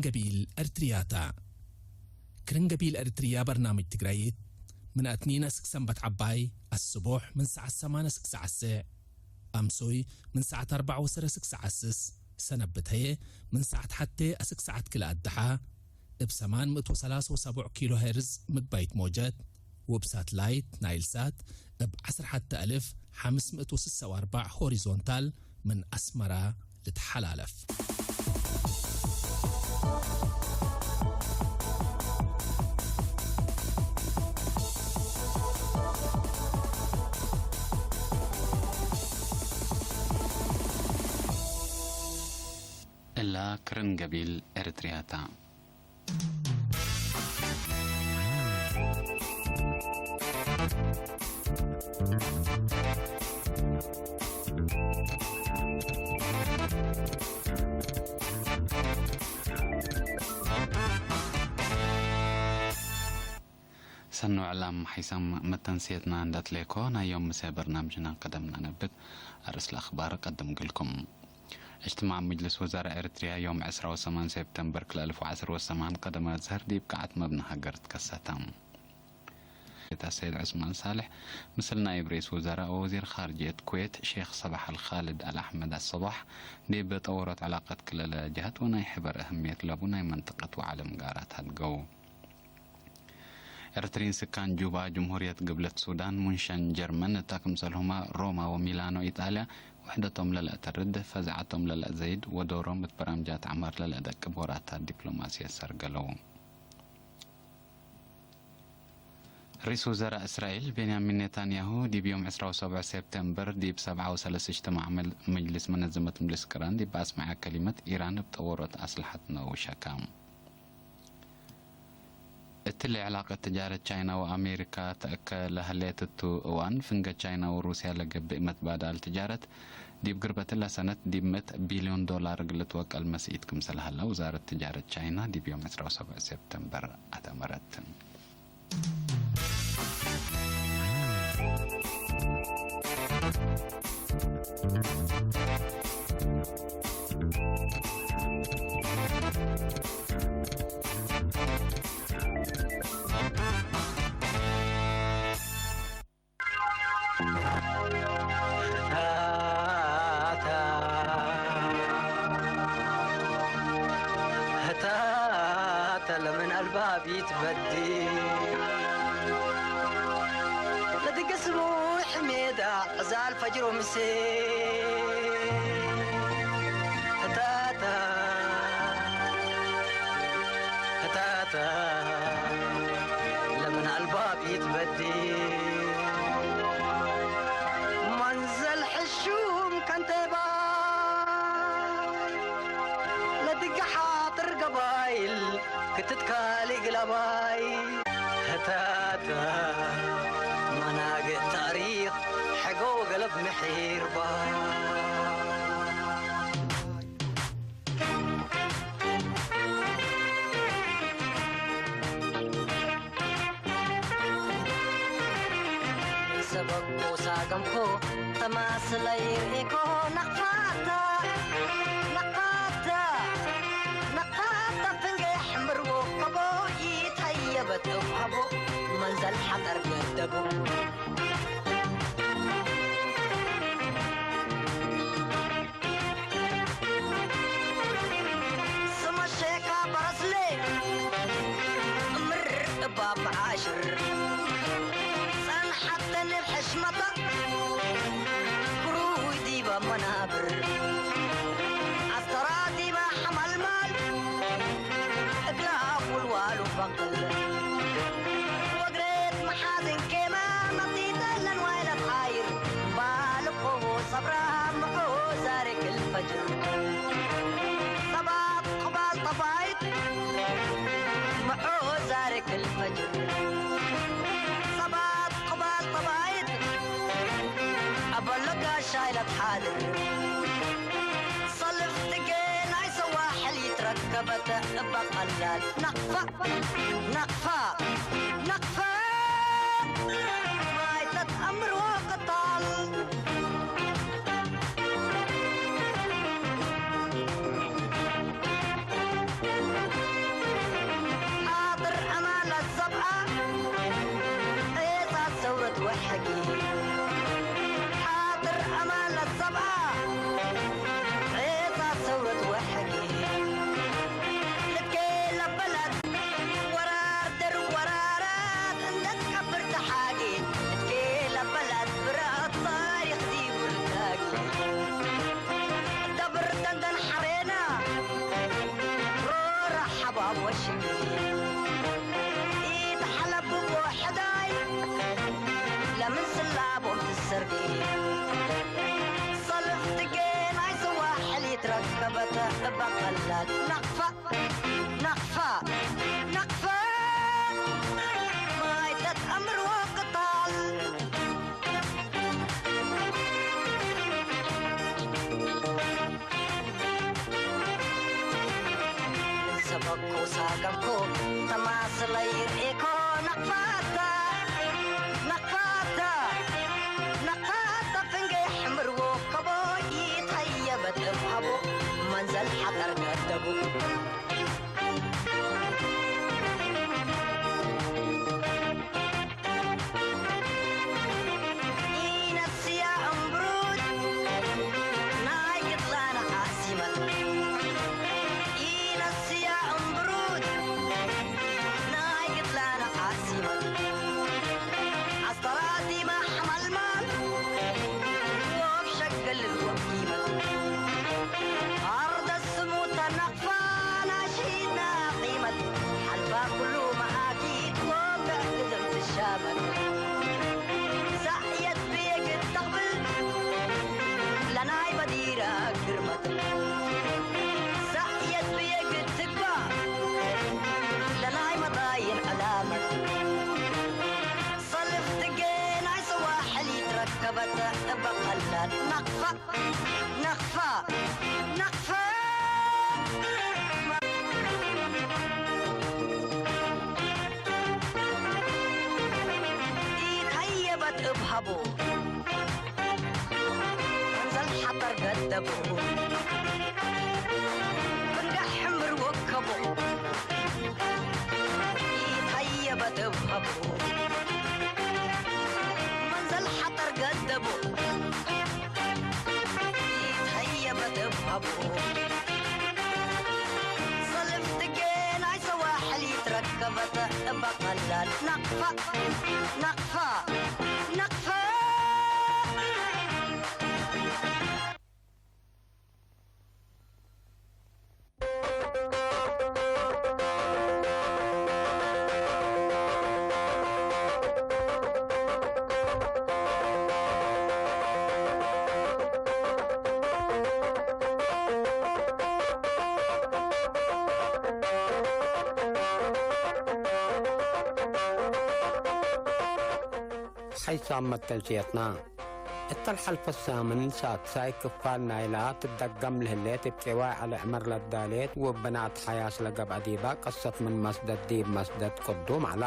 ገቢል ኤርትርያታ። ክርን ገቢል ኤርትርያ በርናምጅ ትግራይት፣ ምን ኣትኒን እስክ ሰንበት ዓባይ፣ ኣስቦሕ ምን ሰዓት ሰማን እስክ ሰዓት ስዕ፣ ኣምሶይ ምን ሰዓት ኣርባዕ ወሰረ እስክ ሰዓት ስስ፣ ሰነብት ሀየ ምን ሰዓት ሓቴ እስክ ሰዓት ክልኣት ድሓ፣ እብ ሰማን ምእት ወሰላሳ ወሰቡዕ ኪሎ ሄርዝ ምግባይት ሞጀት፣ ወብ ሳትላይት ናይል ሳት እብ ዓሰርተ ሓተ ኣልፍ ሓምስ ምእት ወስሳ ወኣርባዕ ሆሪዞንታል ምን ኣስመራ ልትሓላለፍ። እላ ክርን ገቢል ኤርትርያታ። ሰኑ ዕላም ሓይሳም መተንስየትና እንዳትሌኮ ናዮም ምሰ በርናምጅና ቀደምና ነብት ኣርእስ ለኣኽባር ቀድም ግልኩም። እጅትማዕ ምጅልስ ወዛራ ኤርትርያ ዮም ዕስራ ወሰማን ሴፕተምበር ክልተ ኣልፍ ወዓሰርተ ወሰማን ቀደም ኣዝሀር ዲብ ቃዓት መብነ ሃገር ትከሰተ። ቤታ ሰይድ ዑስማን ሳልሕ ምስል ናይብ ርኢስ ወዛራ ወወዚር ኻርጅየት ኩዌት ሼኽ ሰባሕ ኣልኻልድ ኣልኣሕመድ ኣሰባሕ ዲብ ጠወሮት ዕላቀት ክለለ ጀሃት ወናይ ሕበር እህምየት ለቡ ናይ መንጠቀት ወዓለም ጋራት ሃድገው። ኤርትሪን ስካን ጁባ፣ ጅምሁርየት ግብለት ሱዳን፣ ሙንሸን ጀርመን፣ እታ ክምሰልሁማ ሮማ ወሚላኖ ኢጣልያ፣ ውሕደቶም ለለእተርድ፣ ፈዛዓቶም ለለእዘይድ፣ ወዶሮም እት በራምጃት ዓማር ለለእደቅብ ወራታት ዲፕሎማሲ የሰርገለው። ሪስ ውዘራእ እስራኤል ቤንያሚን ኔታንያሁ ዲብ ዮም ዕስራ ወሰቡዕ ሴፕቴምበር ዲብ ሰብዓ ወሰለስተ እጅትማዕ መል-፣ መጅልስ መነዘመት ምልስ ቅራን ዲብ ኣስመዓ ከሊመት ኢራን እብ ጠወሮት ኣስልሓት ነውሸካ። እትሊ ዕላቀት ትጃረት ቻይና ወኣሜሪካ ተእከ ለህሌት እቱ እዋን፣ ፍንገ ቻይና ወሩስያ ለገብእ መትባዳል ትጃረት ዲብ ግርበትላ ሰነት ዲብ ምእት ቢልዮን ዶላር እግል ልትወቀል መስኢት ክምሰል ሀላ ውዛረት ትጃረት ቻይና ዲብ ዮም ዕስራ ወሰቡዕ ሴፕተምበር ኣተመረት። هتاتا، هتاتا لمن قلبها بيتبدي. لدق اسمه حميدة، غزال فجر ومسي. هتاتا، هتاتا لمن قلبها بيتبدي. منزل حشوم كان تباي، لدق حاطر قبايل كتتكالي قلباي. هتاتا مناقة تاريخ حقو قلب محير باي. ሰበኩ ሳገምኩ ተማስለይ ርኢኮ ነቕፋታ፣ ነቕፋታ፣ ነቕፋታ ፍንገ የሕምርዎ ከቦ ይታየበት እኳቦ መንዘል ሓጠር ገደቡ። ስመሸካ በረስሌ እምር እባ መዓሽር ጸንሓተኒ ብሕሽመታ ክሩይ ዲበ መናብር ኣስተራ ዲበ ሓመልማል እግላ ወልዋሉ በቕል ወግሬት መሓዝን ኬማ መጢጠለን ዋይለት ሓይር ባልኮ ሰብራ ምዑ ዛሬ ክልፈጅር ሰባት ቁባል ጠባይት ምዑ ዛሬ ክልፈጅር ሰባት ቁባል ጠባይት ኣበሎ ጋሻ ኢለት ሓድር ሰልፍ ትጌ ናይ ሰዋሕል ይትረከበት እባ ቀላል ናቕፋ ናቕፋ ናቕፋ ማይ ተትኣምርዎ ቅጣል ኢትሓለብዎ ሕዳይ ለምን ስላቦም ትሰርጊ ሰልፍ ትገናይ ስዋ ሕሊት ረከበት እባ ቀላል ናቕፋ ናቕፋ ናቕፋ ማይ ተትኣምርዎ ቅጣል ሰበኩ ሳገምኩ ተማስለይ ርኤኮ ናቕፋታ ናቕፋታ ናቕፋታ ፍንገይ ሕምርዎ ከቦ ይታየበት እብሃቦ መንዘል ሓጠር ገደቡ ኢነስያ እምብሩድ ናይ ግድላና ዓሲመት ኢነስያ እምብሩድ ናይ ግድላና ዓሲመት ኣስተራቲማ ሓማልማል ወብ ሸገልን ወብ ጊመት ኣርደ ስሙ ተነቕፋ ናሺድና ቂመት ሓልፋ ኩሉ መኣኪት ወብዕ ግድም ትሻመት ሳዕየት ብየግድ ተቕብል ለናይ በዲራ ግርመት ሳዕየት ብየግድ ትግባ ለናይ መጣይን ዕላመት ሰልፍ ትገናይ ስዋ ሕሊት ረከበት እበቐላል ናቕፋ ናቕፋ ናቕፋ ኢታየበት እብሃቦ እንዘል ሓጠር ገደቦ ብንጋሕ ሕምር ወከቦ ኢታየበት እብሃቦ መንዘል ሓጠር ገደቦ ኢታየበት እብሃቦ ሰልፍ ትገናይ ሰዋሕል ይትረከበት እባ ቀላል ናቕፋ ናቕፋ ናቕፋ ሓይሳም መተንስየትና እተልሓልፈ ሳምን ሳትሳይ ክፋል ናይላ ትደገም ልህሌት እብ ቄዋይ ዓሊ ዕመር ለዳሌት ውብናት ሓያስ ለገብአ ዲባ ቅሰት ምን መስደት ዲብ መስደት ቅዱም ዐላ።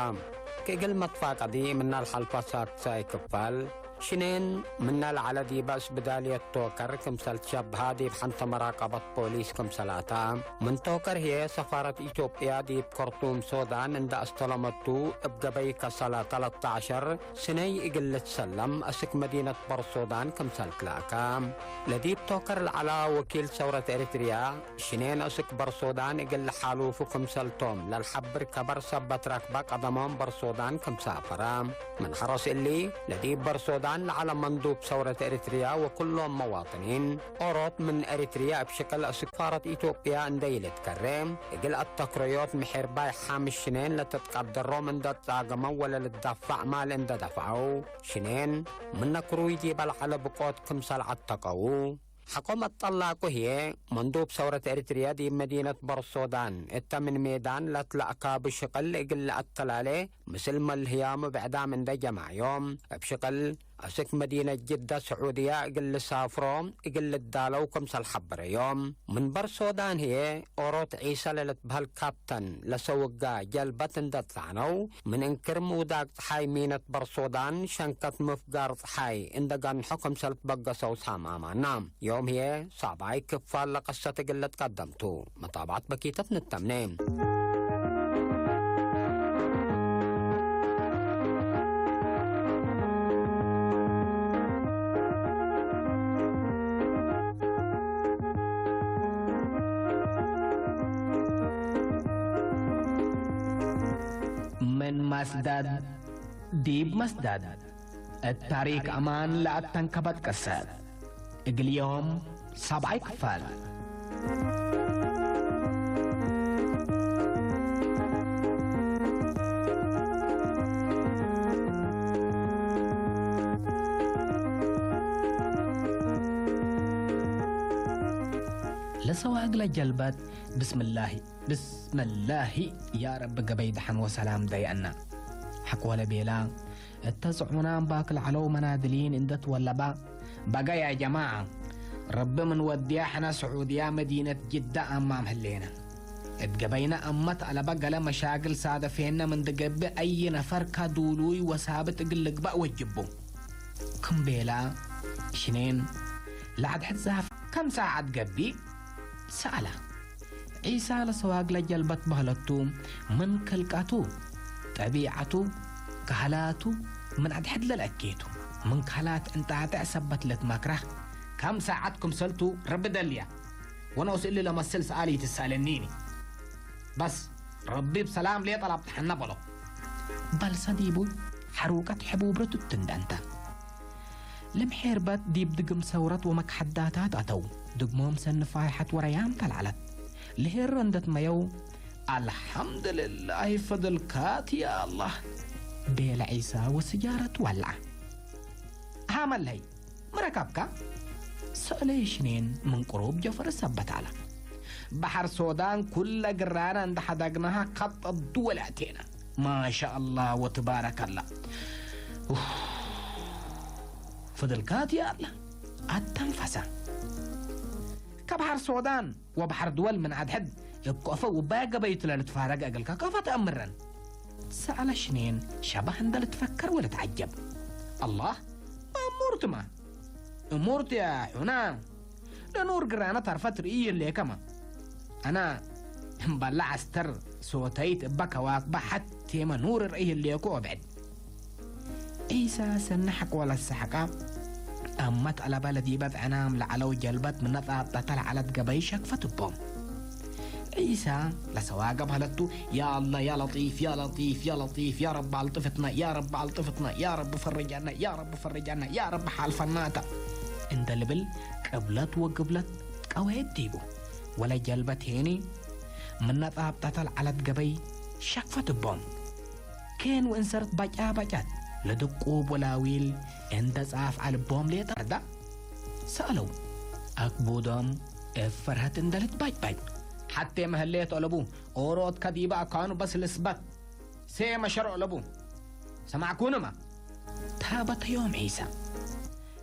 ክእግል መትፋቀዲ ምናል ሐልፋ ሳትሳይ ክፋል ሽኔን ምናል ዐለ ዲባ እስብዳልየት ቶከር ክምሰል ትሸብሃ ዲብ ሐንተ መራቀበት ፖሊስ ክምሰላታ ምን ቶከር ህዬ ሰፋረት ኢትዮጵያ ዲብ ከርቱም ሶዳን እንዳ አስተለመቱ እብ ገበይ ከሰላ ተለተ ዐሸር ስነይ እግል ልትሰለም አስክ መዲነት በርሶዳን ክምሰል ትላካ። ለዲብ ቶከር ለዐላ ወኪል ሰውረት ኤሪትርያ፣ ሽኔን አስክ በርሶዳን እግል ለሓሉፉ ክምሰልቶም ለልሓብር ከበር ሰበት ረክበ ቀደሞም በርሶዳን ክም ሳፈረ። ምን ሐረስ እሊ፣ ለዲብ በርሶዳን ለዐለ መንዱብ ሰውረት ኤሪትርያ ወኩሎም መዋጥኒን፣ ኦሮት ምን ኤሪትርያ እብ ሽቅል አስክ ሰፋረት ኢትዮጵያ እንደ ይልትከሬ፣ እግል አተክረዮት ምሒርባይ ሐምስ ሽኔን ለትትቀደሮም እንደ ጻገመው ወለልትዳፋዕ ማል እንደ ደፍዐው፣ ሽኔን ምነ ክሩይ ዲበ ለዐለ ብቆት ክምሰል ዐተቀዉ። ሐቆም አጠላቁ ህዬ፣ መንዱብ ሰውረት ኤሪትርያ ዲብ መዲነት በርሶዳን፣ እተ ምን ሜዳን ለትለአካቡ ሽቅል እግል ለአተላሌ፣ ምስል መልህያሙ ብዕዳም እንደ ጀማዮም፣ እብ ሽቅል አስክ መዲነት ጅደ ስዑድያ እግል ልሳፍሮ እግል ልዳለው ክምሰል ሐበረዮም። ምን በርሶዳን ህዬ ኦሮት ዒሰ ለልትበህል ካፕተን ለሰውጋ ጀልበት እንደ ጸዕነው፣ ምን እንክር ምውዳቅ ጸሓይ ሚነት በርሶዳን ሸንከት ምፍጋር ጸሓይ እንደ ገንሖ ክምሰል ትበገሰው ሳም አማና። ዮም ህዬ ሳብዓይ ክፋል ለቀሰት እግል ልትቀደምቱ። መጣብዐት በኪተት ንተምኔ። ምን መስደድ ዲብ መስደድ፣ እት ታሪክ አማን ለአተንከበት ቅሰት። እግል ዮም ሳብዓይ ክፋል። ሰዋግለ ጀልበት ብስምላሂ ብስመላሂ ያ ረቢ ገበይ ደሓን ወሰላም ደይአና ሓቆለ ቤላ እተ ጽዑና እምባክ ለዓለው መናድሊን እንደ ትወለባ በጋ ያ ጀማዓ ረቢ ምን ወድያ ሕነ ስዑድያ መዲነት ጅዳ ኣማም ህሌና እት ገበይና ኣመት ኣለባ ገለ መሻግል ሳደፌነ ምን ድገብእ ኣይ ነፈርካ ዱሉይ ወሳብጥ እግል ልግባእ ወጅቡ ክምቤላ ሽኔን ለዓድ ሕዛፍ ከም ሰዓት ገቢ ሰኣላ ዒሳ ለሰዋግ ለጀልበት በህለቱ ምን ከልቃቱ ጠቢዓቱ ካህላቱ ምን ኣድሕድ ለልአኬቱ ምን ካህላት እንጣጥዕ ሰበት ለትመክረህ ከም ሰዓት ክምሰልቱ ረቢ ደልያ ወነውስ እሊ ለመስል ሰኣል ይትሰእለኒኒ በስ ረቢ ብሰላም ሌጠ ላብጥሐና በሎ። በልሰ ዲቡ ሐሩቀት ሕቡብረቱ ትንደንተ። ለምሔርበት ዲብ ድግም ሰውረት ወመክሐዳታት አተው። ድግሞም ሰንፋይ ሐት ወረያም ተልዐለት። ልሄር እንደትመየው፣ አልሐምድልላህ ፈድልካት ያ አላህ። ቤለ ዒሳ ወስጃረት ወልዐ። ሃመለይ። ምረካብካ? ሰእለ ሽኔን ምን ቅሩብ ጀፈር ሰበት አለ። በሐር ሶዳን ኩለ ግራና እንደ ሐዳግናሃ ከጠዱ ወላእቴና። ማሻአላህ ወትባረከላ። ኡፍ። ፍድልካት ያለ አተንፈሰ። ከበሐር ሶዳን ወበሐር ድወል ምን አድሕድ እኮፈ ውባያ ገበይቱ ለልትፋረግ እግልካ ከፈ ተአምረን። ሰአለ ሽኔን ሸባህ እንደ ልትፈከር ወልትዐጀብ። አላህ ማእሙርትማ። እሙርት ያ ሑና ለኑር ግራነ ተርፈት ርእይ የሌከማ። አና እምባላ ዐስተር ሶተይት እበ ከዋክበ ሐቴመ ኑር ርእይ የሌኩ ወብዕድ። ዒሳ ሰኒ ሐቆ ለሰሐቃ አመት አለበ ለዲበ ብዕናም ለዐለው ጀልበት ምነ ጣብጠተ ለዐለት ገበይ ሸክፈት እቦም። ዒሳ ለሰዋገብ ሀለቱ ያ አላህ ያ ለጢፍ ያ ለጢፍ ያ ለጢፍ ያ ረቢ አልጥፍትና ያ ረቢ አልጥፍትና ያ ረቢ ፈርጀና ያ ረቢ ፈርጀና ያ ረቢ ሓልፈናታ እንደ ልብል ቅብለት ወግብለት ቀወየት ዲቡ ወለ ጀልበት ሄኒ ምነ ጣብጠተ ለዐለት ገበይ ሸክፈት እቦም። ኬን ወእንሰርት ባጫባጫት ለድቁብ ወላዊል እንደ ጻፍ ዐልቦም ሌጠ አርዳ ሰአለው። አክቡዶም እብ ፈርሀት እንደ ልትባጭባጭ። ሐቴ መህሌት ኦለቡ ኦሮት ከዲበ አካኑ በስ ልስበት ሴመ ሸርኦ ለቡ። ሰማዕኩንማ። ታበተዮም ዒሳ።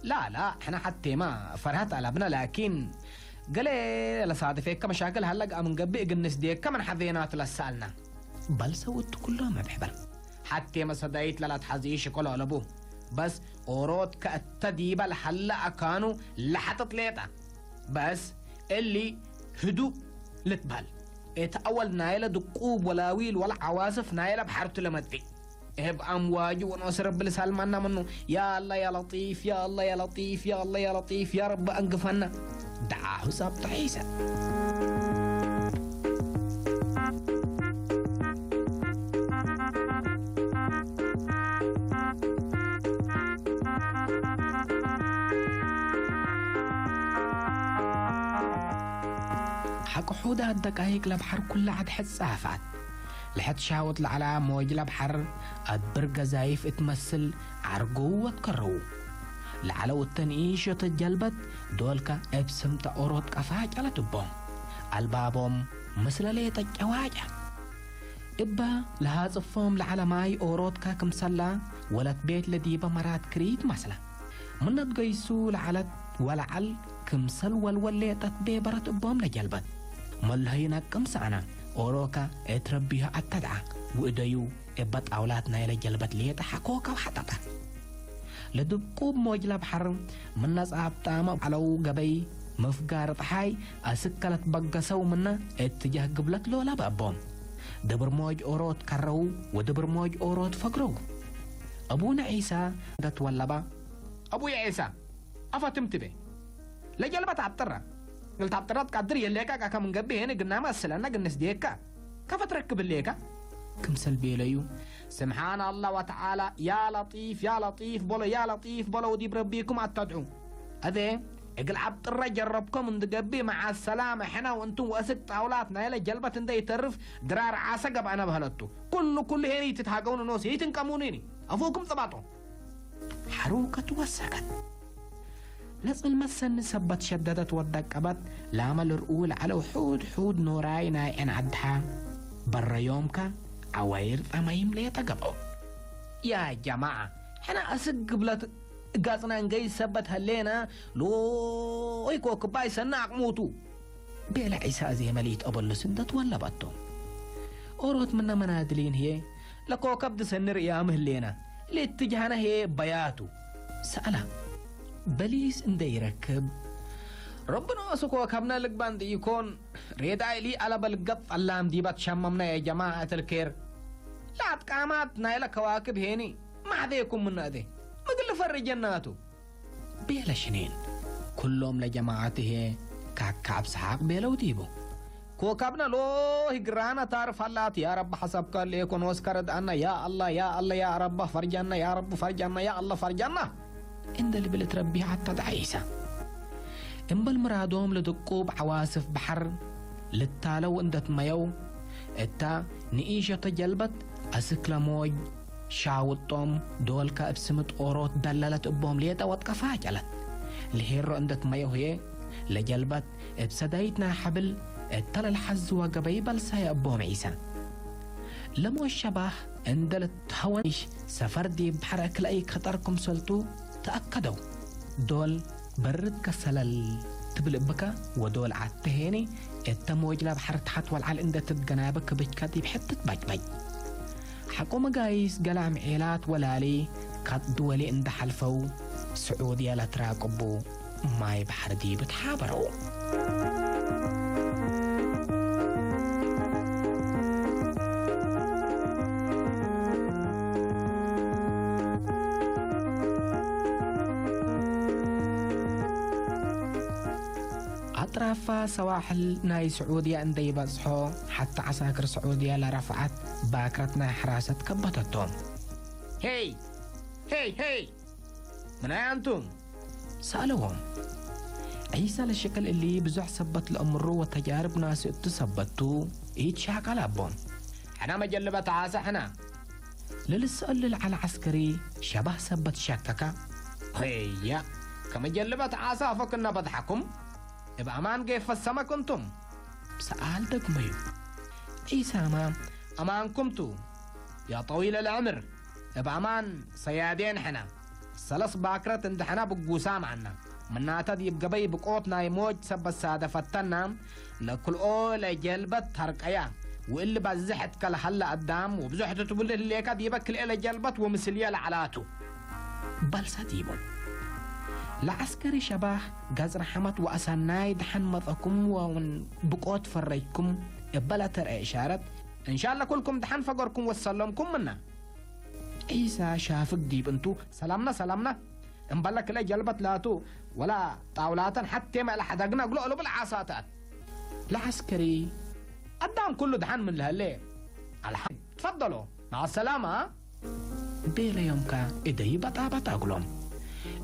ላ ላ ሕነ ሐቴማ ፈርሀት አለብነ ላኪን ገሌ ለሳድፌከ መሻክል ሀለ ገአ ምን ገብእ እግል ንስዴከ ምን ሐዜናቱ ለሰአልና። በል ሰውት ኩሎም እብ ሕበር። ሐቴ መሰዳይት ለላትሐዚ ሽቅሎ አለቡ። በስ ኦሮት ከእተ ዲበ ለሀለ አካኑ ለሐጥጥ ሌጠ። በስ እሊ ህዱእ ልትበህል። እት አወል ናይለ ድቁብ ወላዊል ወለ ዐዋስፍ ናይለ በሐርቱ ለመጽእ። እብ አምዋጁ ወኖስ ረቢ ልሳልማና ምኑ። ያ አላ ያ ለጢፍ ያ አላ ያ ለጢፍ ያ አላ ያ ለጢፍ ያ ረቢ አንግፈና። ደዓሁ ዛብጠ ዒሳ። ሐቆ ሑዳት ደቃይቅ ለብሐር ኩለ ዐድ ሕጻፋት። ለሐት ሻወት ለዐላ ሞጅ ለብሐር አድብር ገዛይፍ እትመስል ዐርገው ወትከረው። ለዐለው እተ ንኢሸተ ጀልበት ዶልከ እብ ስምጠ ኦሮት ቀፋጨ ለትቦም። አልባቦም ምስለ ሌጠ ጨዋጨ። እበ ለሃጽፎም ለዐለ ማይ ኦሮትከ ክምሰላ ወለት ቤት ለዲበ መራት ክሪት መስለ። ምነት ገይሱ ለዐለት ወለዐል ክምሰል ወልወል ሌጠት ቤበረት እቦም ለጀልበት። መለሀዩ ነቅም ሰአነ ኦሮከ እት ረቢሁ አተድዐ ወእደዩ እበ ጣውላት ናይለ ጀልበት ሌጠ ሐኮከ ወሐጠጠ። ለድብቁብ ሞጅ ለብሐር ምነ ጻብጣመ ዐለው ገበይ ምፍጋር ጸሓይ አስከ ለትበገሰው ምነ እትጃህ ግብለት ሎለ በአቦም። ድብር ሞጅ ኦሮት ከረው ወድብር ሞጅ ኦሮት ፈግረው። አቡነ ዒሳ ደትወለባ። አቡየ ዒሳ፣ አፈ ትም ትቤ። ለጀልበት አብጥረ። እግል ታብጥረ ትቀድር የሌካ ቃከ ምን ገብእ ሄነ ግናመ አስለነ ግንስ ዴካ። ከፈ ትረክብ ሌካ። ክምሰል ቤለዩ። ስብሓን አላህ ወተዓላ፣ ያ ለጢፍ፣ ያ ለጢፍ በሎ፣ ያ ለጢፍ በሎ፣ ወዲብ ረቢኩም አተድዑ። አዜ፣ እግል አብጥረ ጀረብኮም እንድገብእ፣ መዓ ሰላም፣ ሕነ ወእንቱም ወእስክ ጣውላት ናይለ ጀልበት እንደ ይተርፍ፣ ድራር ዓሰ ገብአነ በህለቱ። ኩሉ ኩሉ ሄኒ ይትትሃገውኒ ኖስ፣ ይትንቀሙኒኒ። አፉኩም ጽባጦ። ሐሩከት ወሰከት። ለጽልመት ሰኒ ሰበት ሸደደት ወደቀበት፣ ላመ ልርኡ ለዐለው ሑድ ሑድ ኖራይ ናይ ዐን ዐድሓ በረዮምከ ዐዋይር ጠመይም ሌጠ ገብኦ። ያ ጀማዓ፣ ሕነ አስግ ግብለት እጋጽና እንገይ ሰበት ሀሌነ፣ ሎይ ኮክባይ ሰኒ አቅሙቱ። ቤለ ዒሳ እዜ መሊት ኦበሉስ እንደ ትወለበቶ። ኦሮት ምነ መናድሊን ህዬ ለኮከብ ድሰኒ ርእያም ህሌና፣ ለእትጅሃነ ህዬ በያቱ። ሰአላ፣ በሊስ እንደ ይረክብ፣ ረብኖ እሱ ኮከብነ ልግባን ድኢኮን፣ ሬዳይ ሊ አለ በልገብ ጠላም ዲበት ሸመምነ የጀማዐት ልኬር። ለአጥቃማት ናይለ ከዋክብ ሄኒ፣ ማሕዜኩም ምነ እዜ፣ ምግል ፈርጀናቱ። ቤለ ሽኔን። ኩሎም ለጀማዓት ህዬ ካካ አብ ሰሓቅ ቤለው ዲቡ። ኮከብነ ሎሂ ግራነ ታርፍ አላት፣ ያ ረቢ ሐሰብከ ሌኩን ወስከ ርድአነ፣ ያ አላህ፣ ያ አላህ፣ ያ ረቢ ፈርጀነ፣ ያ ረቢ ፈርጀነ፣ ያ አላህ ፈርጀነ። እንደ ልብል እትረቢ ሐታ ደዓይሰ። እምበል ምራዶም ለድቁብ ዐዋስፍ በሐር ልታለው እንደትመየው፣ እታ ንኢሸተ ጀልበት አስክ ለሞጅ ሻውጦም ዶልካ እብ ስምጥ ኦሮት ደለለት እቦም ሌጠ ወጥቀፋ ጨለት። ለሄሮ እንደ ትመየው ህዬ ለጀልበት እብ ሰዳይት ናይ ሐብል እተ ለልሐዝወ ገበይ በልሳየ እቦም ዒሰ። ለሞት ሸባህ እንደ ልትሀወንሽ ሰፈር ዲብ በሐር እክለአይ ከጠር ክምሰልቱ ተአከደው። ዶል በርድ ከሰለል ትብል እብከ ወዶል አተሄኒ እተ ሞጅ ለበሐር ተሐት ወልዓል እንደ ትትገናበ ክብጅከ ዲብ ሕትት በጭበጭ። ሐቆ መጋይስ ገላም ዔላት ወላሊ ካት ድወሊ እንደ ሐልፈው ስዑድየ ለትራቅቡ ማይ በሐር ዲብ ተሓበረው። ኣጥራፋ ሰዋሕል ናይ ስዑድያ እንደ ይበጽሖ፣ ሓቲ ዓሳክር ስዑድያ ለረፍዓት ባክረት ናይ ሕራሰት ከበተቶም። ሄይ! ሄይ! ሄይ! ምናይ ኣንቱም? ሰኣለዎም። ዒሳ ለሽቅል እሊ ብዙሕ ሰበት ለእምሩ ወተጃርብ ናሱ እቱ ሰበቱ ኢትሻቀል ኣቦም። ሕና መጀልበት ዓሳ ሕና። ለልሰአል ለልዓለ ዐስከሪ ሸባህ ሰበት ሸከከ። ሆያ፣ ከመጀልበት ዓሳ ፈክና በድሓኩም? እብ ኣማን ገይፈ ሰመክ እንቱም? ሰኣል ደግመዩ። ዒሳማ፣ ኣማንኩም ቱ፣ ያ ጠዊለ ለዕምር፣ እብ ኣማን ሰያዴን ሕና። ሰለስ ባክረት እንድሕና ብጉሳም ዐና። ምናተ ዲብ ገበይ ብቆት ናይ ሞጅ ሰበት ሳደፈተና፣ ለክልኦ ለጀልበት ተርቀያ፣ ወእሊ በዝሕ እትከ ለሀለ አዳም ወብዙሕ ትትብሉ ህሌከ ዲበ ክልኤ ለጀልበት ወምስልየ ለዐላቱ። በልሰ ዲቦም። ለዐስከሪ ሸባህ ገጽ ረሐመት ወአሰናይ ደሐን መጸኩም ወምን ብቆት ፈረጅኩም እበ ለተርአ እሻረት፣ እንሻለ ኩልኩም ደሐን ፈገርኩም ወሰለምኩም ምነ። ዒሳ ሻፍግ ዲብ እንቱ፣ ሰላምና ሰላምና፣ እምበለ ክልኤ ጀልበት ላቱ ወላ ጣውላተን ሐቴመ ለሐደግነ እግሎ እሉ ብልዓሳተን። ለዐስከሪ፣ አዳም ኩሉ ደሐን ምን ለሀሌ፣ አልሐምድ፣ ትፈደሎ፣ መዐ ሰላማ። ቤለዮምከ እደዩ በጣበጠ እግሎም።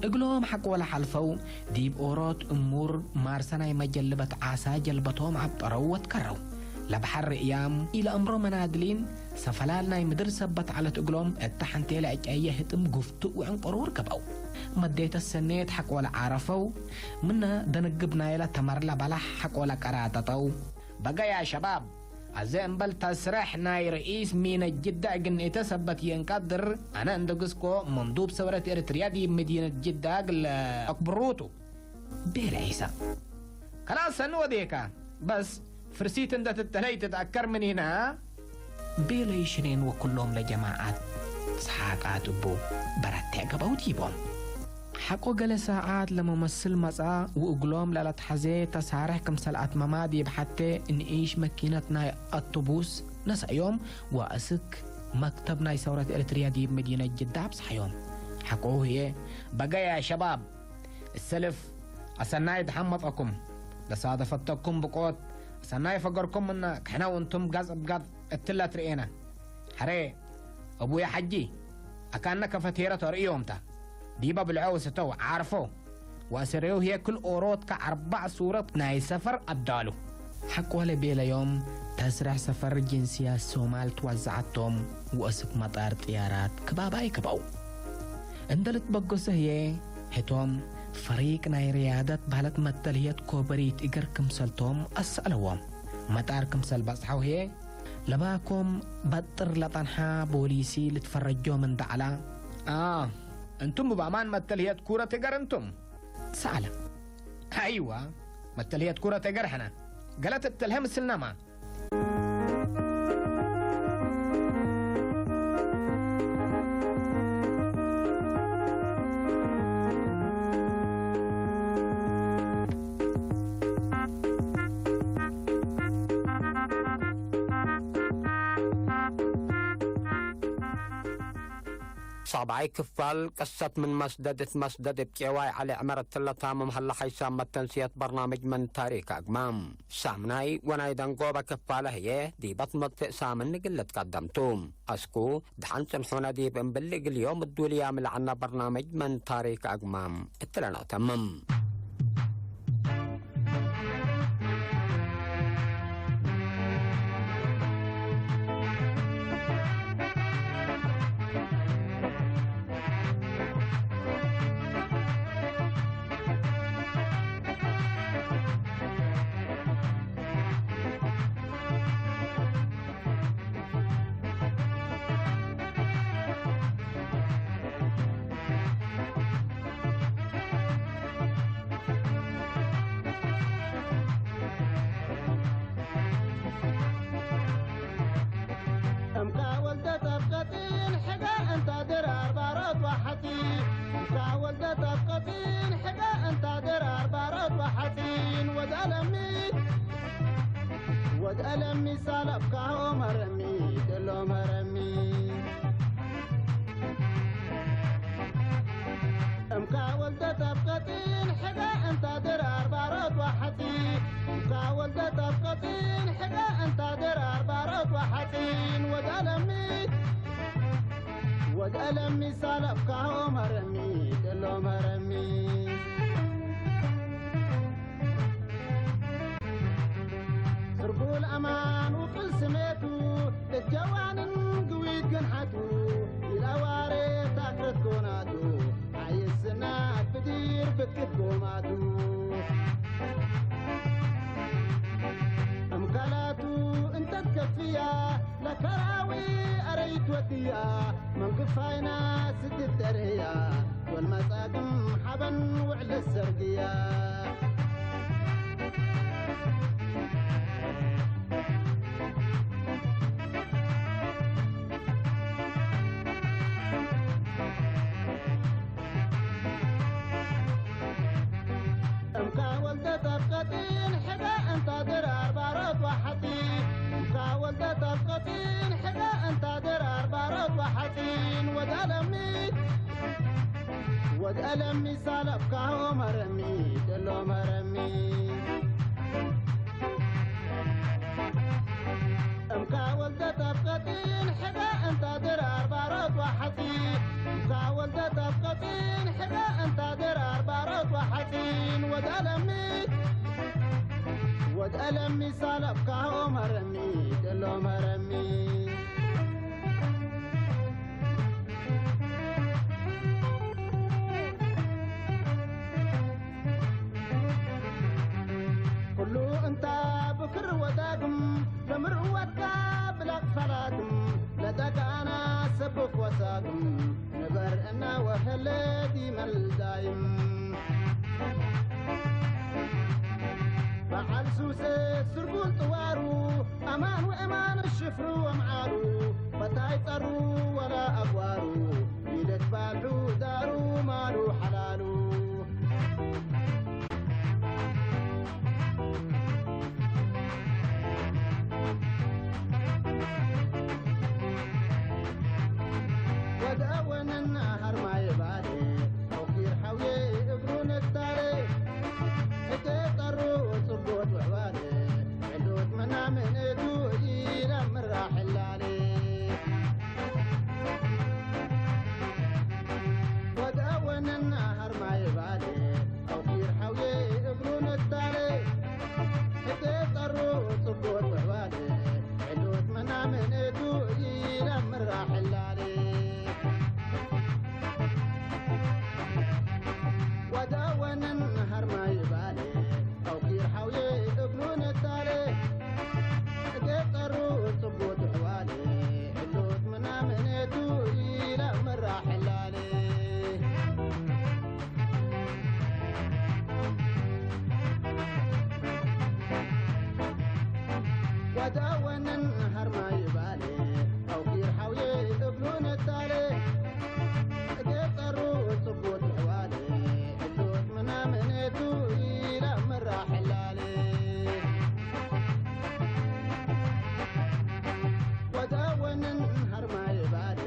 እግሎም ሐቆ ለሐልፈው፣ ዲብ ኦሮት እሙር ማርሰ ናይ መጀልበት ዓሳ ጀልበቶም ዐብጠረው ወትከረው። ለበሐር ርእያም ኢለአምሮ መናድሊን፣ ሰፈላል ናይ ምድር ሰበት ዐለት እግሎም እተ ሐንቴ ለዕጨየ ህጥም ጉፍቱእ ወዕንቆሮር ገብአው። መዴተ ሰኔት ሐቆለ ዓረፈው፣ ምነ ደንግብ ናይለ ተመርለ በላሕ ሐቆለ ቀራጠጠው። በገያ ሸባብ፣ አዘ እምበል ተስረሕ ናይ ርኢስ ሚነት ጅዳ እግል ንእተ ሰበት ይእንቀድር፣ አነ እንድግስኮ መንዱብ ሰውረት ኤርትርያ ዲብ መዲነት ጅዳ እግል አክብሩቱ። ቤለ ዒሳ። ከላስ ሰኒ ወዴካ፣ በስ ፍርሲት እንደ ትተለይ ትትአከር ምኒና? ቤለይ ሽኔን ወኩሎም ለጀማዓት ሰሓቃት እቡ በረቴዕ ገበው ዲቦም። ሐቆ ገለ ሳዓት ለመመስል መጽአ ወእግሎም ለለትሐዜ ተሳርሕ ክምሰል አትመማ ዲብ ሐቴ ንኢሽ መኪነት ናይ አቶቡስ ነስአዮም ወአስክ መክተብ ናይ ሰውረት ኤርትርያ ዲብ መዲነት ጅዳ አብጽሐዮም። ሐቆሁ ህዬ፣ በገያ ሸባብ፣ እሰልፍ፣ አሰናይ ደሐን መጸኩም። ለሳደፈተኩም ብቆት፣ አሰናይ ፈገርኩም ምነ፣ ክሕነ ወእንቱም ጋጽ እብ ጋጽ እትለ ትርኤነ። ሐሬ፣ አቡየ ሐጂ፣ አካነ ከፈቴረ ተርእዮም ተ። ዲበ ብልዖ ወስተው፣ ዓርፎ። ወአሰሬው ህዬ ክል ኦሮት ከአርባዕ ሱረት ናይ ሰፈር አዳሉ። ሐቆለ ቤለዮም፣ ተስረሕ ሰፈር ጅንስያት ሶማል ትወዘዐቶም ወአስክ መጣር ጥያራት ክባባይ ክበው። እንደ ልትበገሶ ህዬ፣ ህቶም፣ ፈሪቅ ናይ ርያደት ባህለት መተልህየት ኮበሪት እግር ክምሰልቶም ኣሰእለዎም። መጣር ክምሰል በጽሐው ህየ ለባኮም በጥር ለጠንሓ ቦሊሲ ልትፈረጆም እንደዓላ። አ፣ እንቱም ብኣማን መተልህየት ኩረት እገር እንቱም? ሰኣለ። ኣይዋ፣ መተልህየት ኩረት እገር ሕነ። ገለት እትልሀ ምስልናማ። ሳብዓይ ክፋል ቅሰት ምን መስደድ እት መስደድ እብ ቄዋይ ዐሊ ዕመር እትለ ታምም ሀለ ሓይሳም መተንስየት በርናምጅ ምን ታሪክ አግማም። ሳምናይ ወናይ ደንጎበ ክፋለ ህዬ ዲበት መጥፍእ ሳምን ንግልት ቀደምቱ። አስኩ ደሓን ጽንሑነ ዲብ እምብል እግል ዮም እዱልያ ምልዐነ በርናምጅ ምን ታሪክ አግማም እትለና ተምም። እምካ ወልደት ኣብ ቀጢን ሕጋ እንታ ድራር ባሮት ዋሓቲ። እምካ ወልደት ኣብ ቀጢን ሕጋ እንታ ድራር ባሮት ዋሓቲን ወዳለሚ። ወዳለሚ ሳለብካ ሆመረሚ፣ ደሎ መረሚ። እምካ ወልደት ኣብ ቀጢን ሕጋ እንታ ድራር ባሮት ዋሓቲ። እምካ ወልደት ኣብ ቀጢን ሕጋ እንታ ድራር ባሮት ዋሓቲን ወዳለሚ። ወዳለሚ ሳለብካ ሆመረሚ፣ ደሎ መረሚ። ስርጉል ኣማን ውቅል ስሜቱ፣ እጀዋንን ግዊት ግንሓቱ፣ ኢላዋሬ ታክረት ጎናቱ፣ ዓይስና ብዲር ብክት ጎማቱ። እምካላቱ እንተትከፍያ፣ ለከራዊ ኣረይት ወድያ፣ መንግፋይና ስትተርህያ፣ ወልመጻግም ሓበን ውዕል ሰርግያ። እምካ ወልደት ኣብ ቀጢን ሕጋ እንታ ድራር ባሮት ዋሓቲ። እምካ ወልደት ኣብ ቀጢን ሕጋ እንታ ድራር ባሮት ዋሓቲን ወዳለሚ። ወዳለሚ ሳለብካ ሆመረሚ፣ ደሎ መረሚ። እምካ ወልደት ኣብ ቀጢን ሕጋ እንታ ድራር ባሮት ዋሓቲ። እምካ ወልደት ኣብ ቀጢን ሕጋ እንታ ድራር ባሮት ዋሓቲን ወዳለሚ። ወዳለሚ ሳለብካ ሆመረሚ፣ ደሎ መረሚ። ኩሉ እንታ ብክር ወዳግም፣ ለምርዕወትካ ብላክ ፈላግም፣ ለደጋና ሰብክ ወሳግም፣ ንበር እና ወኸለዲ መልዳይም። በዓል ሱሰ ስርጉል ጥዋሩ፣ ኣማን ወእማን ሽፍሩ ወምዓሩ፣ በታይ ጸሩ ወላ ኣግባሩ፣ ይለት ባልሑ ዳሩ ማሉ ሓላሉ። ወደ ወነና ሃርማየ ባሌ፣ ኦኪር ሓውየ እግሩ ነታሌ፣ ሕቴ ጠሩ ጽቡት ወዕባሌ፣ ዕሉት መናምንቱ ኢላ ምራሕ ሕላሌ። ወደ ወነና ሃርማየ ባሌ፣ ኣውኪር ሓውየ እግሩ ነታሌ፣ ሕቴ ጠሩ ጽቡት ወዕባሌ፣ ዕሉት መናምንቱ ኢላ ምራሕ ሕላሌ። ወዳወንን ሃርማይ ባሌ፣ ኣውኪር ሓውየ እብሉ ነታሌ፣ ገጠሩ ጽቡት ኣሕዋሌ፣ እቶት ምናምኔቱ ኢላ መራ ሕላሌ። ወዳወንን ሃርማይ ባሌ፣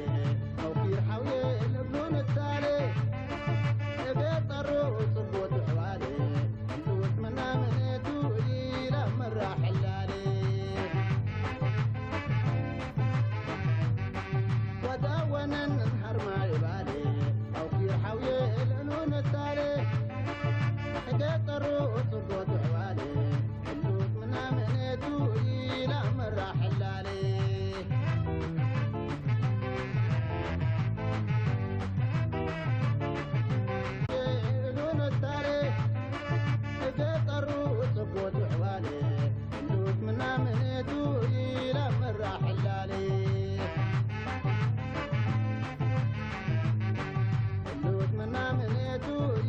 ኣውኪር ሓውየ እብሉ ነታሌ፣ ገጠሩ ጽቡት ኣሕዋሌ፣ እቶት ምናምኔቱ ኢላ መራ ሕላሌ። ወዳወንን ሃርማይ ባሌ፣ ኣውኪር ሓውየ ልዕሉ ነታሌ፣ ገጠሩ ጽቡት ኣሕዋሌ፣ እቶት ምናምኔቱ ኢላ መራ ሕላሌ። እሉ ነታሌ፣ ገጠሩ ጽቡት ኣሕዋሌ፣ እሉት ምናምኔቱ ኢላ መራ ሕላሌ። እሉት ምናምኔቱ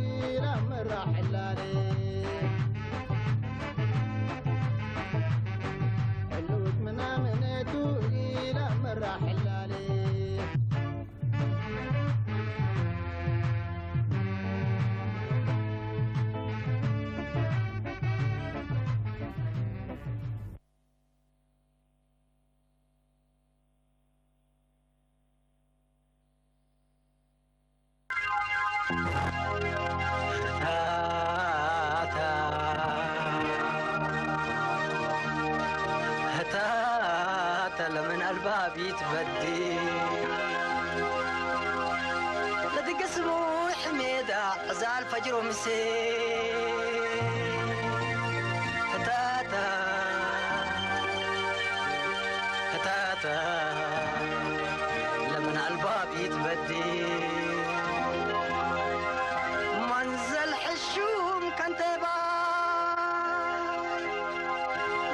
ኢላ መራ ሕላሌ። እሉት ምናምኔቱ ኢላ መራ ሕላሌ። هتاتا، هتاتا لمن قلبها بيتبدي. لدق سموح ميدا عزال فجر ومسي. هتاتا، هتاتا لمن قلبها بيتبدي. منزل حشوم كان تباي.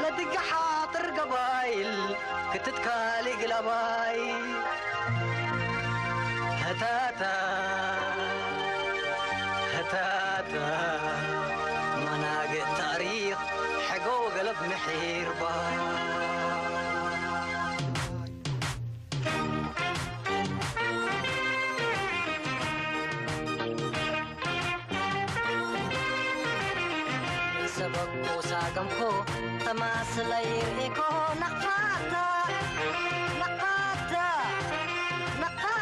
لدق حاطر قبايل كتتكالي قلباي. هتاتا، هتاتا مناقة تاريخ حقو قلب محير با. ሰበኩ ሳገምኮ ተማስለይ ርኢኮ ነቕፋታ፣ ነቕፋታ፣ ነቕፋታ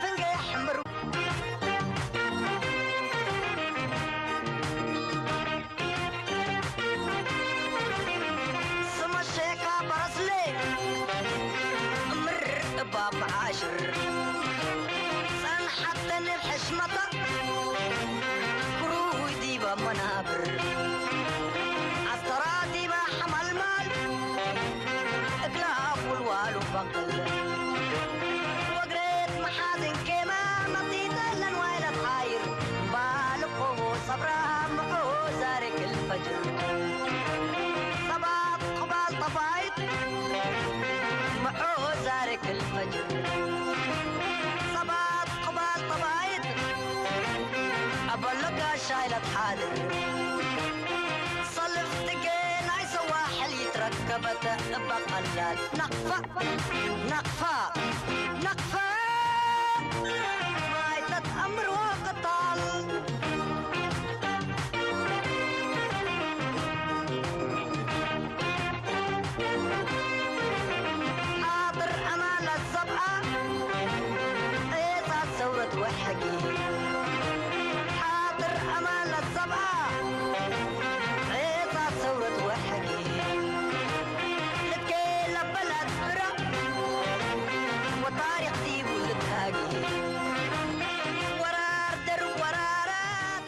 ፍንገ የሕምሩ። ስመሸካ በረስሌ እምር እባ መዓሽር ጸንሓተን ብሕሽመታ ክሩይ ዲባ መናብር ኣስተራ ዲባ ሓማልማል እግላ ኣፉልዋሉ በቕል ወግሬት መሓዝን ኬማ መጢጠለን ዋይለት ሓይር ባልቆቦ ሰብራ ምዑ ዛሬ ክልፈጅር ሰባት ቁባል ጠባይት ምዑ ዛሬ ክልፈጅር ሰባት ቁባል ጠባይት ኣበሎ ጋሻ ኢለት ሓድር ሰልፍ ትጌ ናይ ሰዋሕል ይትረከበት እባ ቀላል ናቕፋ ናቕፋ ናቕፋ ማይ ተትኣምርዎ ቅታል ሓጥር ኣማላ ሰብኣ ሬሳ ሰውረት ወሕጊ ሓጥር ኣማላ ሰብኣ ሬሳ ሰውረት ወሕጊ ልኬ ለበላት ብራ ወታሪኽ ዲቡ ልታጊ ወራር ደር ወራራት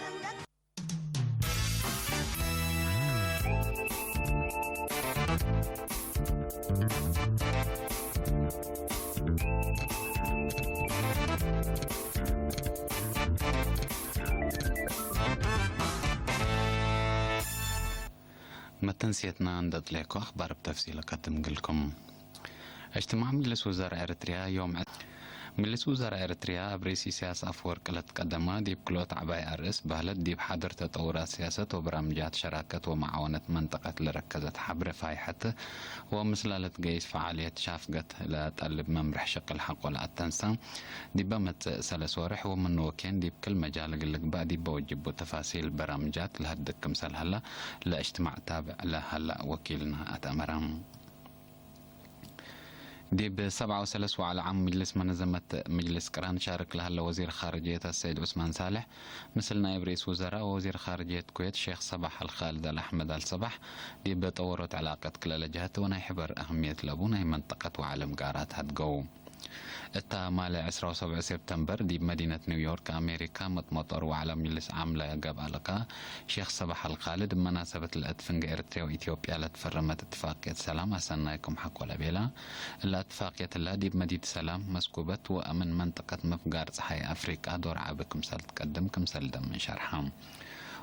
መተንስየትና እንደጥለየኮ ኣኽባር ብተፍሲለ ከትምግልኩም። اجتماع مجلس وزراء إريتريا يوم عد- ምልስ ውዘራ ኤርትርያ ኣብ ርእስ ኢሳያስ ኣፈወርቂ ለትቀደማ ዲብ ክልኦት ዓባይ ኣርእስ ባህለት ዲብ ሓድር ተጠውራት ስያሰት ወበራምጃት ሸራከት ወመዓወነት መንጠቀት ለረከዘት ሓብረ ፋይሐት ወምስላለትገይስ ፈዓልየት ሻፍገት ለጠልብ መምርሕ ሸቅል ሓቆ ለኣተንሳ ዲበ መጽእ ሰለስ ወርሕ ወምንወኬን ዲብ ክል መጃል እግል ልግባእ ዲበ ወጅቡ ተፋሲል በራምጃት ለሀድግ ክምሰል ሀላ ለእጅትማዕ ታብዕ ለሀላ ወኪልና ኣተእመራ። ዲብ ሰብዓ ወሰለስ ወዓለ ዓም ምጅልስ መነዘመት ምጅልስ ቅራን ሻርክ ለሀለ ወዚር ኻርጅየት ኣሰይድ ዑስማን ሳልሕ፣ ምስል ናይብ ርኢስ ውዘራእ ወወዚር ኻርጅየት ኩዌት ሼኽ ሰባሕ ኣልኻልድ ኣልኣሕመድ ኣልሰባሕ፣ ዲብ ጠወሮት ዕላቀት ክለለ ጀህት ወናይ ሕበር ኣህምየት ለቡ ናይ መንጠቀት ወዓለም ጋራት ሀድገው። እታ ማለ ዕስራ ወሰብዕ ሴፕተምበር ዲብ መዲነት ኒውዮርክ ኣሜሪካ መጥመጦር ዋዕላ ምጅልስ ዓም ለገብአ ለካ ሼኽ ሰባሕ ኣልኻልድ፣ ብመናሰበት ለእት ፍንገ ኤርትርያ ወኢትዮጵያ ለትፈረመት እትፋቅየት ሰላም ኣሰናይኩም ሓቆ ለቤላ። እላ እትፋቅየት እላ ዲብ መዲት ሰላም መስኩበት ወእምን መንጠቀት ምፍጋር ጸሓይ ኣፍሪቃ ዶር ዓቢ ክምሰል ትቀድም ክምሰል ደምን ሸርሓ።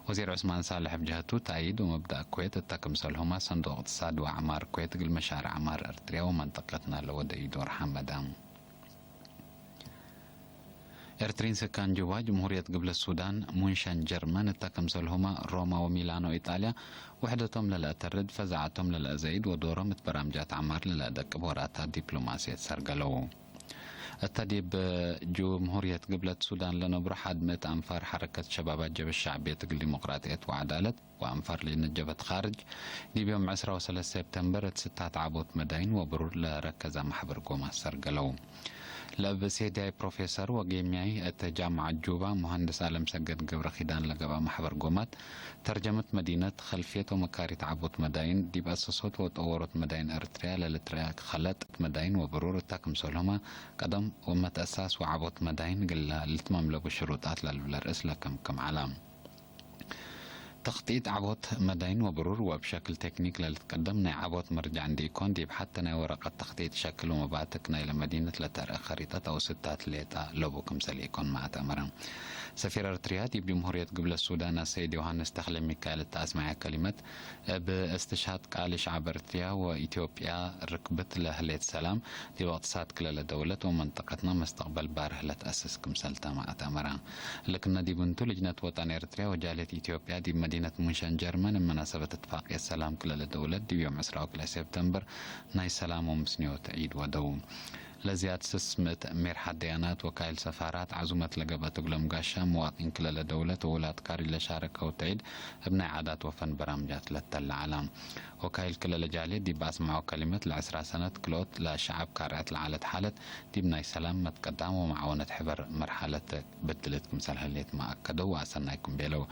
ወዚር ዑስማን ሳልሕ ብጀህቱ፣ ታይድ ወመብዳእ ኩዌት እታ ክምሰልሁማ ሰንዱቅ እቅትሳድ ወአዕማር ኩዌት እግል መሻርዕ አዕማር ኤርትርያ ወመንጠቀትና ለወደዩ ዶር ሓመዳ። ኤርትሪን ስካን ጁባ፣ ጅምሁርየት ግብለት ሱዳን፣ ሙንሸን ጀርመን እታ ክምሰልሁማ ሮማ ወሚላኖ ኢጣልያ ውሕደቶም ለለአተርድ፣ ፈዛዓቶም ለለአዘይድ ወዶሮም እት በራምጃት አዕማር ለለአደቅብ ወራታት ዲፕሎማስየት ሰርገለው። እተ ዲብ ጅምሁርየት ግብለት ሱዳን ለነብሩ ሓድ ምእት አንፋር ሐረከት ሸባብ አጀበ ሻዕብየት እግል ዲሞቅራጥየት ወዐዳለት ወአንፋር ለነጀበት ኻርጅ፣ ዲብ ዮም ዕስራ ወሰለስተ ሴፕተምበር እት ስታት ዓቦት መዳይን ወብሩር ለረከዛ ማሕበር ጎማት ሰርገለው። ለእብ ሴድያይ ፕሮፌሰር ወጌምያይ እት ጃምዓት ጁባ ሙሃንድስ አለምሰገድ ገብረኪዳን ለገብአ ማሕበር ጎማት፣ ተርጀመት መዲነት፣ ኸልፍየት ወመካሪት ዓቦት መዳይን፣ ዲብ አሰሶት ወጠወሮት መዳይን ኤርትርያ ለልትረአ ኸለጥ መዳይን ወብሩር እታ ክምሰልሁማ፣ ቀደም ወመትአሳስ ወዓቦት መዳይን ግላ ልትመምለቡ ሽሩጣት ለልብለ ርእስ ለከምክም ዐላ። ተኽጢጥ ዓቦት መዳይን ወብሩር ወእብ ሸክል ቴክኒክ ለልትቀደም ናይ ዓቦት መርጃዕ እንዴ ኢኮን፣ ዲብ ሐተ ናይ ወረቀት ተኽጢጥ ሸክል ወመባትክ ናይለ መዲነት ለተርአ ኸሪጠት አው ስታት ሌጣ ለቡ ክምሰል ኢኮን መኣተመረ። ሰፊር ኤርትርያ ዲብ ጅምሁርየት ግብለት ሱዳን አሰይድ ዮሃንስ ተኽለ ሚካኤል እተ አስመዐ ከሊመት፣ እብ እስትሽሃድ ቃሊ ሸዓብ ኤርትርያ ወኢትዮጵያ ርክብት ለህሌት ሰላም፣ ዲብ እቅትሳድ ክለለ ደውለት ወመንጠቀትና መስተቅበል ባርህ ለትአስስ ክምሰል ተማ አተመራ። ልክነ ዲብ እንቱ፣ ልጅነት ወጠን ኤርትርያ ወጃልየት ኢትዮጵያ ዲብ መዲነት ሙንሸን ጀርመን እብ መናሰበት እትፋቅየት ሰላም ክለለ ደውለት ዲብ ዮም ዕስራ ወክልኤ ሴፕተምበር ናይ ሰላም ወምስንዮት ዒድ ወደው። ለዝያድ ስስ ምእት ሜርሓት ደያናት ወካይል ሰፋራት ዓዙመት ለገብአት እግሎም ጋሻ፣ መዋጢን ክለለ ደውለት ወውላድ ካሪ ለሻረከው ተዒድ እብ ናይ ዓዳት ወፈን በራምጃት ለተለዓላ። ወካይል ክለለ ጃልየት ዲብ አስመዐው ከሊመት፣ ለዕስራ ሰነት ክልኦት ለሸዓብ ካርዐት ለዓለት ሓለት ዲብ ናይ ሰላም መትቀዳም ወመዓወነት ሕበር መርሓለት ብድልት ክምሰል ህሌት መኣከደው ወአሰናይኩም ቤለው።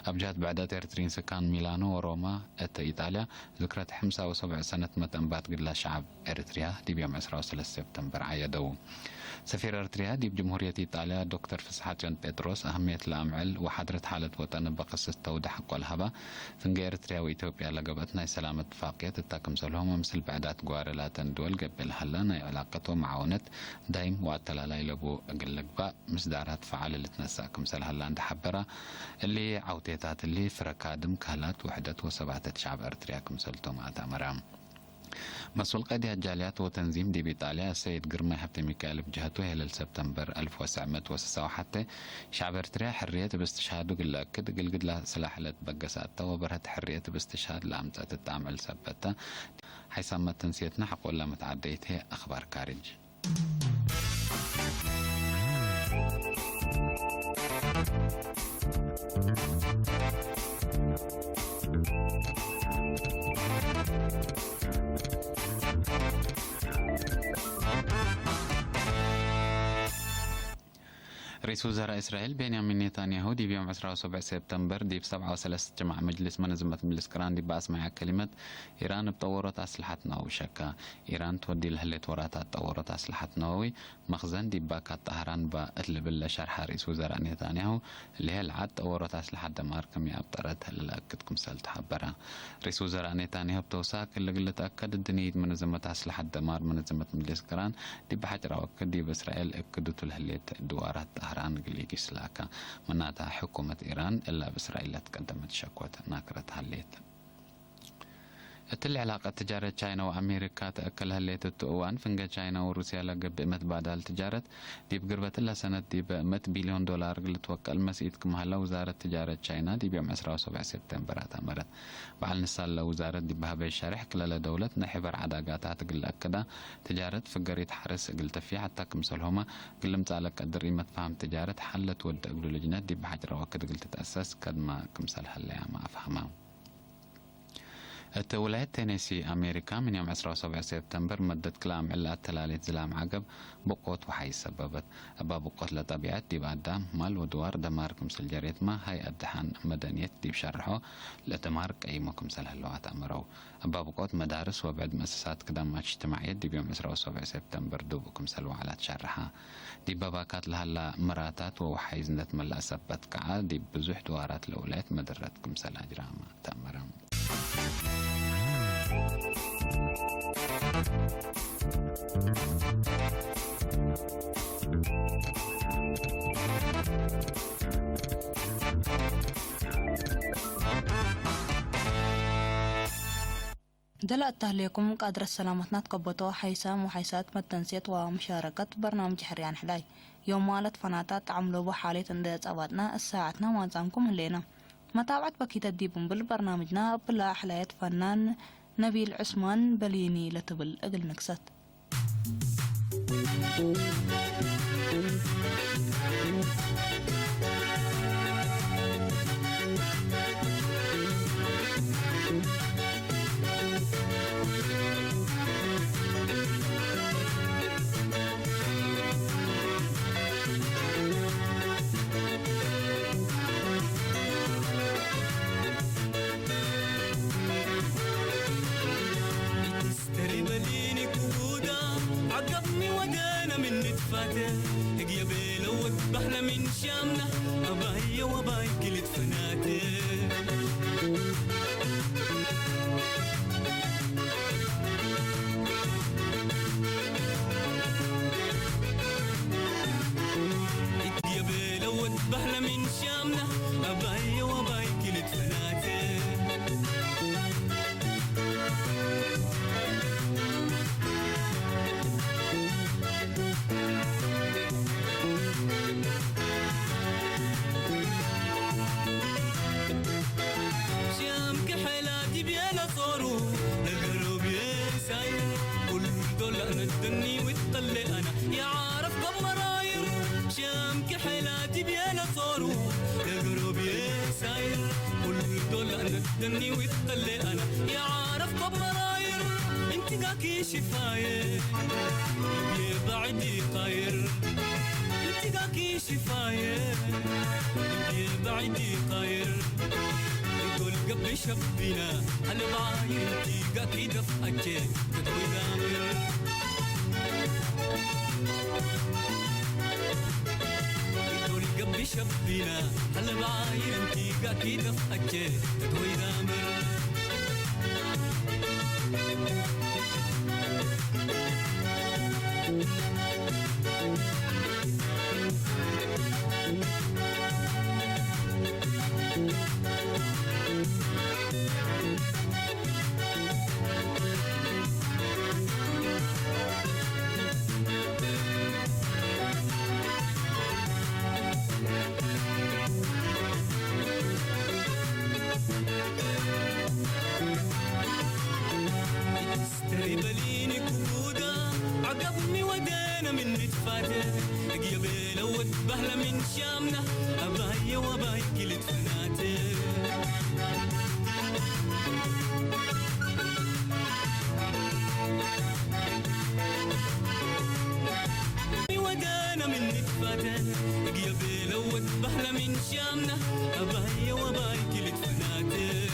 አብ ጀህት ብዕደት ኤርትሪን ስካን ሚላኖ ወሮማ እተ ኢጣልያ ዝክረት ሕምሳ ወሰብዕ ሰነት መተንባት ግድላ ሸዓብ ኤርትርያ ዲብ ዮም ዕስራ ወሰለስተ ሴፕተምበር ዓየደው። ሰፊር ኤርትርያ ዲብ ጅምሁርየት ኢጣልያ ዶክተር ፍስሓጽዮን ጴጥሮስ፣ አህምየት ለአምዕል ወሓድረት ሓለት ወጠን እበ ክስት ተውደ ሐቆ ለሀባ፣ ፍንገ ኤርትርያ ወኢትዮጵያ ለገብአት ናይ ሰላም እትፋቅየት እታ ክምሰልሆም፣ ምስል ብዕዳት ግዋረ ላተን ድወል ገብእ ለሀላ ናይ ዕላቀት ወመዓወነት ዳይም ወአተላላይ ለቡ እግል ልግባእ ምስዳራት ፈዓል ልትነሳእ ክምሰል ሀላ እንደ ሐበራ፣ እሊ ዐውቴታት እሊ ፍረ ካድም ከህላት ውሕደት ወሰባተት ሸዕብ ኤርትርያ ክምሰልቶም አተመራ። መስኡል ቀድያት ጃልያት ወተንዚም ዲብ ኢጣልያ ሰይድ ግርማይ ሀብተሚካኤል ብጀህቱ፣ ሄለል ሰብተምበር አልፍ ወትስዕ ምእት ወስሳ ወሐተ፣ ሸዕብ ኤርትርያ ሕርየት እብ እስትሽሃዱ እግል ለአክድ፣ እግል ግድላ ስላሕ ለትበገሰ አተ ወበርሀት ሕርየት እብ እስትሽሃድ ለአምጸት እት አምዕል ሰበተ፣ ሐይሳም መተንስየትና ሐቆላ መትዓደይት ህይ አኽባር ካርጅ። ርእስ ውዘራእ እስራኤል ቤንያሚን ኔታንያሁ ዲብ ዮም ዕስራ ወሰብዕ ሴፕተምበር ዲብ ሰብዓ ወሰለስተ እጅትማዕ መጅልስ መነዝመት ምልስ ቅራን ዲብ አስመዐ ከሊመት፣ ኢራን እብ ጠወሮት አስልሐት ነወዊ ሸካ። ኢራን ትወዲ ለህሌት ወራታት ጠወሮት አስልሐት ነወዊ መኽዘን ዲብ ባካት ጠህራን ባ እት ልብል ለሸርሐ ርእስ ውዘራእ ኔታንያሁ፣ እሊ ሄልዓት ጠወሮት አስልሐት ደማር ክም ይአብጠረት ለለአክድ ክምሰል ተሐበረ። ርእስ ውዘራእ ኔታንያሁ ብተውሳክ፣ እሊ እግል ልትአከድ እድንይት መነዘመት አስልሐት ደማር መነዘመት ምልስ ቅራን ዲብ ሐጭራ ወክድ ዲብ እስራኤል እክዱቱ ለህሌት ድዋራት ጠህራን እግል ኢጊስ ለአካ። ምናታ ሕኩመት ኢራን እላ እብ እስራኤል ለትቀደመት ሸኮት ናክረት ሀሌት። እቲ ልዕላቀ ትጃረት ቻይና ወኣሜሪካ ተእከል ህሌት እቱ እዋን፣ ፍንገ ቻይና ወሩስያ ለገብእ መትባዳል ትጃረት ዲብ ግርበትላ ሰነት ዲብ ምእት ቢልዮን ዶላር ልትወቀል መስኢት ክም ሀላ ውዛረት ትጃረት ቻይና ዲብ ዮም ዕስራ ወሰቡዕ ሴፕቴምበር ኣታመረት። በዓል ንሳለ ውዛረት ዲብ በሀበ ሸርሕ ክለለ ደውለት ናይ ሕበር ዓዳጋታት እግል ለአክዳ፣ ትጃረት ፍገሪት ሓርስ እግል ተፊሕ ኣታ ክምሰልሆማ፣ ግልምጻ ለቀድር ኢመትፋህም ትጃረት ሓለት ወደ እግሉ ልጅነት ዲብ በሓጭራ ወክድ እግል ትትአሰስ ከድማ ክምሰል ሀለያማ ኣፍሃማ። እት ውላየት ቴኔሲ ኣሜሪካ፣ ምን ዮም ዕስራ ወሰቡዕ ሴፕተምበር መደት ክልኣም ዕለ ኣተላሌት ዝላም ዓገብ ብቆት ወሓይ ሰበበት። እባ ብቆት ለጠቢዐት ዲብ ኣዳም፣ ማል ወድዋር ደማር ክምሰል ጀሬትማ፣ ሃይ ኣድሓን መደንየት ዲብ ሸርሖ ለደማር ቀይሞ ክምሰል ህለዋት ኣመረው። እባ ብቆት መዳርስ ወብዕድ መእሰሳት ክዳማት እጅትማዕየት ዲብ ዮም ዕስራ ወሰቡዕ ሴፕተምበር ድቡእ ክምሰል ወዓላት ሸርሓ። ዲብ በባካት ለሀላ ምራታት ወወሓይዝነት መላእ ሰበት ከኣ፣ ዲብ ብዙሕ ድዋራት ለውላየት መደረት ክምሰል ኣጅራማ ተአመረ። ደላ እታህሌኩም ቃድረት ሰላመት ናትከቦቶ ሓይሳም ወሓይሳት መተንሴት ወምሻረከት በርናምጅ ሕርያን ሕላይ ዮም ማለት ፈናታ ጣዕም ሎቡ ሓሌት እንደ ጸባጥና እሳዓትና ማንጻምኩም ህሌና። መታብዐት በኪተት ዲብ እምብል በርናምጅና እብላ ሕላየት ፈናን ነቢል ዑስማን በሊኒ ለትብል እግል ንክሰት። Teri balini kubuda, agabmi wadana min nitfate, higya bela wad bahla min shamna, abaya wabay kilit fanate. Higya bela wad bahla min shamna, abaya wabay kilit fanate. شام كحيلة دي بيلا صورو، نقرب يساي، كل دول ندني ويتقلي أنا، يا عارف كم مراير. شام كحيلة دي بيلا صورو، نقرب يساي، كل دول ندني ويتقلي أنا، يا عارف كم مراير. انت قاكي شفاير، يا بعدي طاير. انت قاكي شفاية، يا بعيدي طاير. يقول قبل شبينا، هل بعاير تيقا كي دفعك، تدوي دامر. يقول قبل شبينا، هل بعاير تيقا كي دفعك، تدوي دامر. تري بليني كودا، عقبني ودينا من نتفاتر. قيا بيلا ود بهلا من شامنا، أباي وأباي كل تفناتر. ودانا من نتفاتر. قيا بيلا ود بهلا من شامنا، أباي وأباي كل تفناتر.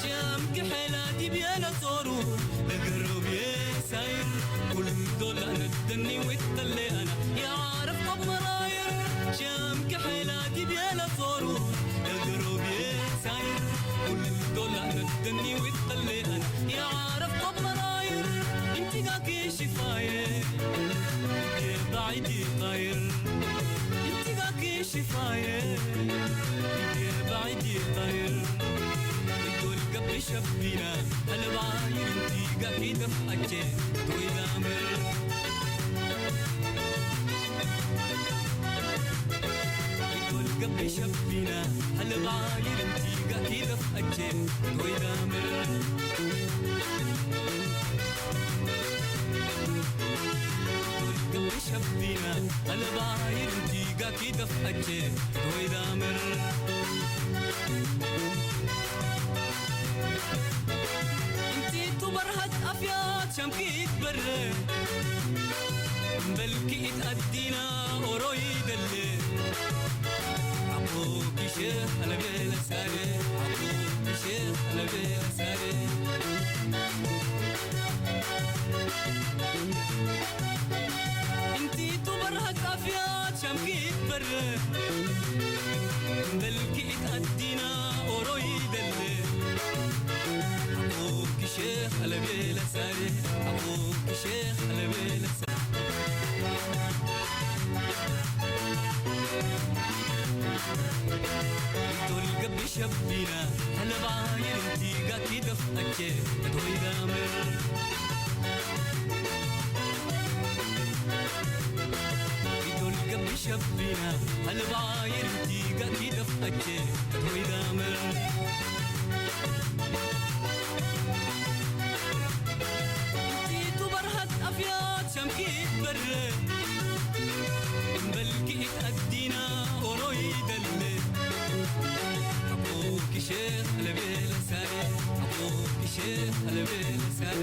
شام كحيلة دي بيالا صورو، بقرب يساير، كل دول أنا الدني والتلي أنا، يا عارف طب مراير. شام كحيلة دي بيالا صورو، بقرب يساير، كل دول أنا الدني والتلي طاير، انت ذاك شفاير، يا بعيد طاير. يقول قبل شبينا، هلا بعير، انت ذاك دفعتي، توي دامر. يقول قبل شبينا، هلا بعير، انت ذاك دفعتي، توي دامر. ሸቢና፣ ኣልባይር ዲጋ ኪደፍ ኣጀ ወይ ዳምር። እንቲቱ በርሃት ኣፍያት ሸምኪት በረ፣ በልኪት ኣዲና ኦሮይ ደለ። ኣቦ ኪሸ ኣለቤለ ሳሬ፣ ኣቦ ኪሸ ኣለቤለ ሳሬ። እንቲቱ በርሃት ኣፍያት ሸምኪት በረ፣ በልኪት ኣዲና ኦሮይ ደለ። ኣቦ ኪሸ ኣለቤለ ሳሬ፣ ኣቦ ኪሸ ኣለቤለ ሳሬ። ቶል ገብ ሸቢና፣ ኣለባይር እንቲጋ ኪደፍ ኣጀ፣ እቶይ ዳምር። ቶል ገብ ሸቢና፣ ኣለባይር እንቲጋ ኪደፍ ኣጀ፣ እቶይ ዳምር። እንቲቱ በርሃት ኣፍያት ሸምኪት በረ፣ በልኪት ኣዲና ኦሮይ ደለ። ኣቦ ኪሸ ኣለቤለ ሳሬ፣ ኣቦ ኪሸ ኣለቤለ ሳሬ።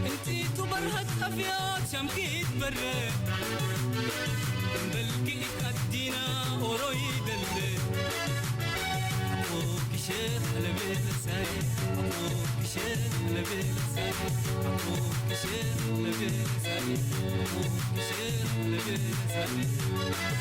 እንቲቱ በርሃት ኣፍያት ሸምኪት በረ፣ በልኪት ኣዲና ኦሮይ ደለ። ኣቦ ኪሸ ኣለቤለ ሳሬ፣ ኣቦ ኪሸ ኣለቤለ ሳሬ፣ ኣቦ ኪሸ ኣለቤለ ሳሬ፣ ኣቦ ኪሸ ኣለቤለ ሳሬ።